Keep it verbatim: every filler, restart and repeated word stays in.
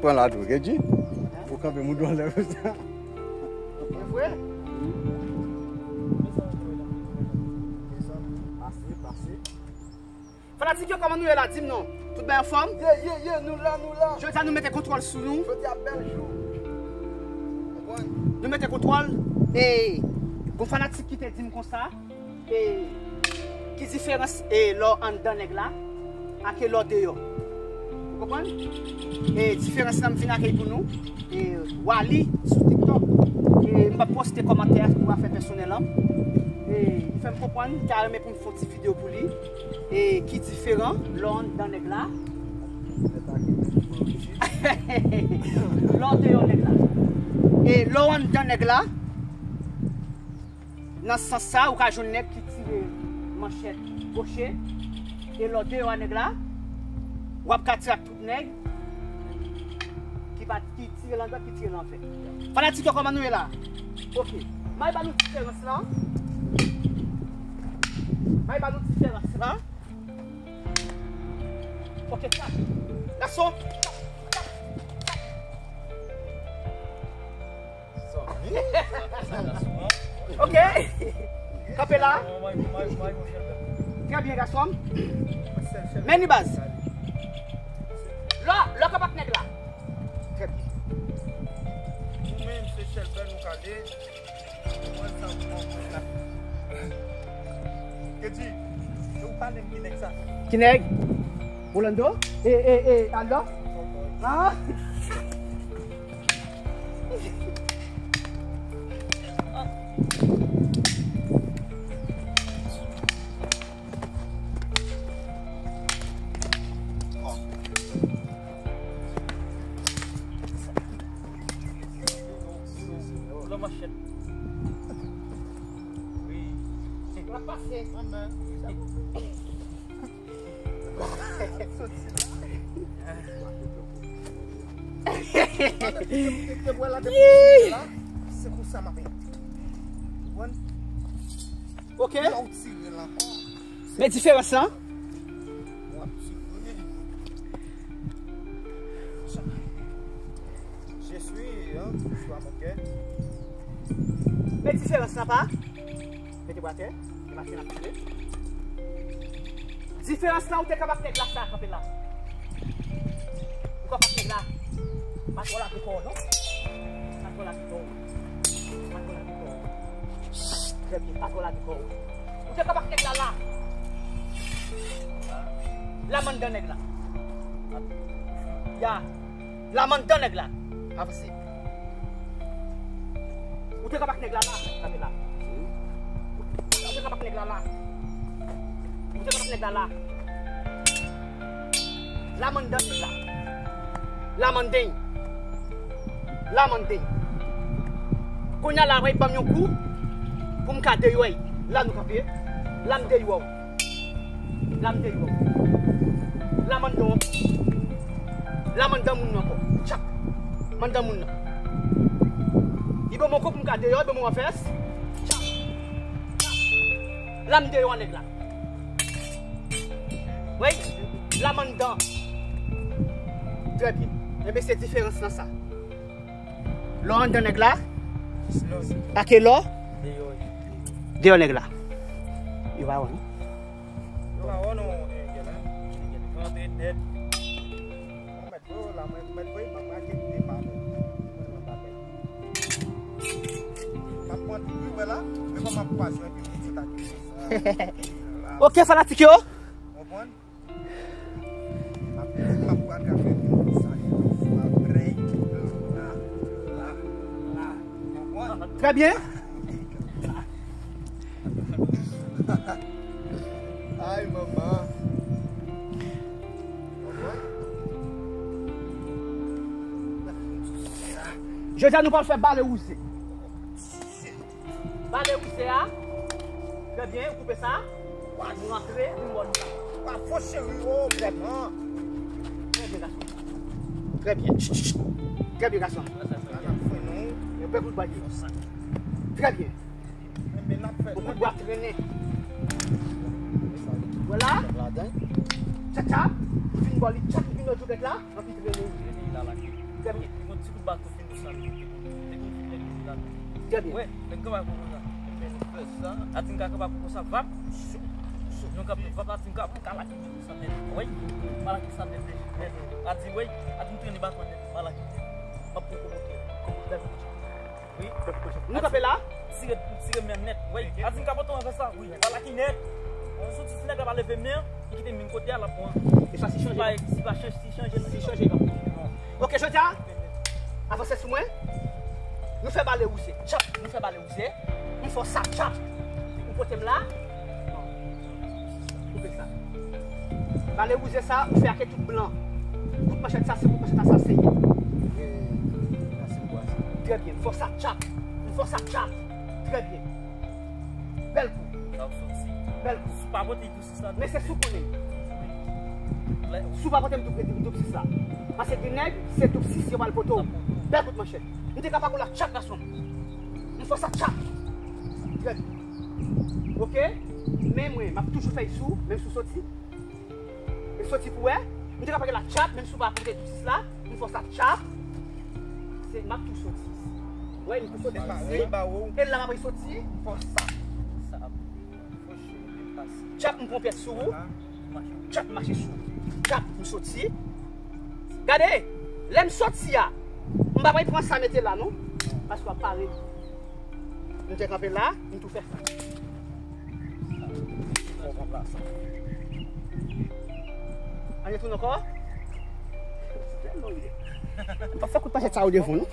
Pran la tou, Kedji. Ou kanpe moun dwòl la konsa. Se vre? Pase, pase. Fanatik yo, kòman nou ye la? Di m non. Tout bagay anfòm? Ye, ye, ye, nou la, nou la. Jodi a nou mete kontwòl sou nou. Jodi a bèl jou. Konprann? Nou mete kontwòl. E gon fanatik ki te di m konsa, e, ki diferans, e, lè w anndan nèg la ak lè w deyò? Ou konprann? E diferans lan m vin ak li pou nou. E Wally sou TikTok. E m p ap poste kòmantè a pou afè pèsonèl an. E li fè m konprann li ta renmen pou m fè yon ti videyo pou li. E ki diferan lè w anndan nèg la, lè w deyò nèg la. E lè w anndan nèg la, nan sans sa, ou ka jwenn nèg ki tire manchèt goche, e lè w deyò a nèg la, w ap ka tire ak tout nèg ki pa, ki tire landwèt, ki tire lanvè. Fanatik yo, kòman nou ye la? Ok. May ba nou diferans lan. May ba nou diferans lan. Ok, tchak. Gason. Ok. Kanpe la. Trè byen, gason. Men li baz. Lò, lò kanpe ak nèg la. Trè byen. Ou menm, se chèlbè nou kale. Mwen sa mwen la. Kedji, e ou pale m ki nèg sa? Ki nèg? Rolando? E, e, e, Aldo? Ah! Lò manchèt. Wi. L ap pase. Se konsa m ap. Ok. Men diferans lan. Je suis, hein, je suis à mon cœur. Men diferans lan pa. Mete bwa atè. E mache n ap tire. Diferans lan, ou te kanpe ak nèg la, sa kanpe la. Ou kanpe ak nèg la. Pa twò lage kò w non. Pa twò lage kò w. Pa twò lage kò w. Trè byen, pa twò lage kò w. Ou te kanpe ak nèg la la. La m anndan nèg la. Ya. La m anndan nèg la. Avanse. Ou te kanpe ak nèg la la. Kanpe la. Ou te kanpe ak nèg la la. Ou te kanpe ak nèg la la. La m anndan nèg la. La m anndan. La m anndan. Kounye a la, w ap ban m yon kou pou m ka deyò. La nou kanpe. La m deyò. La m deyò. La m anndan ankò. La m anndan moun nan ankò. Tchak. M anndan moun nan. Li ban m yon kou pou m ka deyò, li ban m yon anfès. Tchak. Tchak. La m deyò a nèg la. Wi, la m anndan. Trè byen. Enben, se diferans lan sa. Lè w anndan nèg la, ak lè w deyò nèg la. Yo pa wè non. Yo pa wè non, Angel, hein? Rantre nèt. Bon, mèt voye la, mwen, mèt voye, m ap rake de pa non. Mwen, mwen pa pè. M ap pran tou, wi, wè la. Men kòman m ap pase, epi m di ta ki. Ok, fanatik yo. Konprann? Trè byen. Ay, manman. Jodi a nou pral fè bale wouze. Bale wouze a. Trè byen, ou koupe sa. Nou rantre, nou wè nou sa. Pa fò cheri, oh, trè byen. Trè byen, gason. Trè byen. Ch, ch, ch. Trè byen, gason. Yon pè kout bagay. Trè byen. Yon kout bwa trennen. Vwala. Tcha, tcha. Ou fin bò li, tcha, ou fin nan djougèt la. Anpi trennen. Trè byen. Li gon ti kout baton fin nou sa. Li te gon, li te gon ti nèg ki la. Trè byen. Wè, nèg kanpe ak ou konsa. Fè sa. Atin ka kanpe ak ou konsa, vap. Sou, sou. Nou kanpe, vap atin ka, ou ka lage konsa nèt. Wè. Pa lage sa nèt, nèt. Atin, wè. Atin trennen baton nèt. Pa lage. M ap pran kokote. Wi. Nou kanpe la. Tire, tire men nèt. Wi. Atin ka pote anvè sa. Wi. Pa lage nèt. Sou ti nèg la pa leve men, li kite men kote a, l ap pran. E sa si chanje. Si pa, si pa chanje, si chanje, l ap pran. Ok, jodi a, avanse sou mwen. Nou fè bale wouze. Tchap, nou fè bale wouze. M fè w sa, tchap. Ou pote m la. Koupe sa. Bale wouze sa, ou fè ake tout blan. Kout manchèt sa, se kout manchèt sa, se. Trè byen. M fè w sa, tchap. M fè w sa, tchap. Trè byen. Bèl kou. Bèl kou. Si w pa pote doub sis la. Men se si w konnen. Si w pa pote m doub, doub sis la. Paske gen nèg, se doub sis yo pral pote w. Bèl kout manchèt. M te ka pa kou la, tchap gason. M fè w sa, tchap. Trè byen. Ok? Men mwen, m ap toujou fè l sou, menm si w soti. E soti pou wè. M te ka pa kou la, tchap, menm si w pa pote doub sis la. M fè w sa, tchap. Se m ap tou soti. Wè, m tou soti isi. E la m ap soti. Fè w sa. Tchap, m pran pyès sou ou. Tchap, m mache sou ou. Tchap, m soti. Gade, lè m soti a, m pa pral pran sa mete la non. Paske w ap pare. M te kanpe la, m tou fè sa. Ann retounen ankò. M pa fè kout manchèt sa yo devan non.